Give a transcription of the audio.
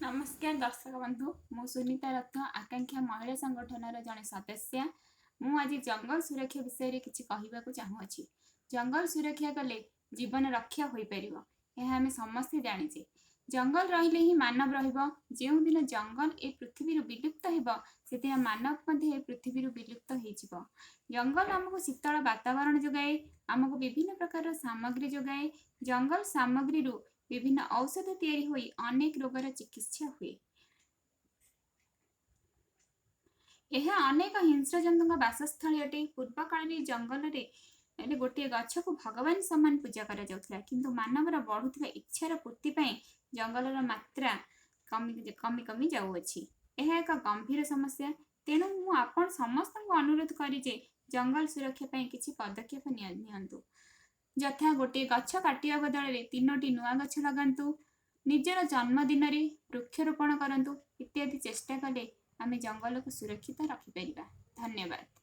ନମସ୍କାର ଦର୍ଶକ ବନ୍ଧୁ, ମୁଁ ସୁନିତା ରଥ, ଆକାଂକ୍ଷା ମହିଳା ସଂଗଠନର ଜଣେ ସଦସ୍ୟା। ମୁଁ ଆଜି ଜଙ୍ଗଲ ସୁରକ୍ଷା ବିଷୟରେ କିଛି କହିବାକୁ ଚାହୁଁଅଛି। ଜଙ୍ଗଲ ସୁରକ୍ଷା କଲେ ଜୀବନ ରକ୍ଷା ହୋଇପାରିବ, ଏହା ଆମେ ସମସ୍ତେ ଜାଣିଛେ। ଜଙ୍ଗଲ ରହିଲେ ହିଁ ମାନବ ରହିବ। ଯେଉଁଦିନ ଜଙ୍ଗଲ ଏ ପୃଥିବୀରୁ ବିଲୁପ୍ତ ହେବ, ସେଦିନ ମାନବ ମଧ୍ୟ ଏ ପୃଥିବୀରୁ ବିଲୁପ୍ତ ହେଇଯିବ। ଜଙ୍ଗଲ ଆମକୁ ଶୀତଳ ବାତାବରଣ ଯୋଗାଏ, ଆମକୁ ବିଭିନ୍ନ ପ୍ରକାରର ସାମଗ୍ରୀ ଯୋଗାଏ। ଜଙ୍ଗଲ ସାମଗ୍ରୀରୁ ବିଭିନ୍ନ ଔଷଧ ତିଆରି ହୋଇ ଅନେକ ରୋଗର ଚିକିତ୍ସା ହୁଏ। ଏହା ଅନେକ ହିଂସ୍ର ଜନ୍ତୁଙ୍କ ବାସସ୍ଥଳୀ ଅଟେ। ପୂର୍ବ କାଳରେ ଜଙ୍ଗଲରେ ଗୋଟିଏ ଗଛକୁ ଭଗବାନ ସମାନ ପୂଜା କରାଯାଉଥିଲା, କିନ୍ତୁ ମାନବର ବଢୁଥିବା ଇଚ୍ଛାର ପୂର୍ତ୍ତି ପାଇଁ ଜଙ୍ଗଲର ମାତ୍ରା କମି କମି କମି ଯାଉଅଛି। ଏହା ଏକ ଗମ୍ଭୀର ସମସ୍ୟା। ତେଣୁ ମୁଁ ଆପଣ ସମସ୍ତଙ୍କୁ ଅନୁରୋଧ କରି ଯେ ଜଙ୍ଗଲ ସୁରକ୍ଷା ପାଇଁ କିଛି ପଦକ୍ଷେପ ନିଅନ୍ତୁ, ଯଥା ଗୋଟିଏ ଗଛ କାଟିବା ବଦଳରେ 3ଟି ନୂଆ ଗଛ ଲଗାନ୍ତୁ, ନିଜର ଜନ୍ମଦିନରେ ବୃକ୍ଷରୋପଣ କରନ୍ତୁ ଇତ୍ୟାଦି। ଚେଷ୍ଟା କଲେ ଆମେ ଜଙ୍ଗଲକୁ ସୁରକ୍ଷିତ ରଖିପାରିବା। ଧନ୍ୟବାଦ।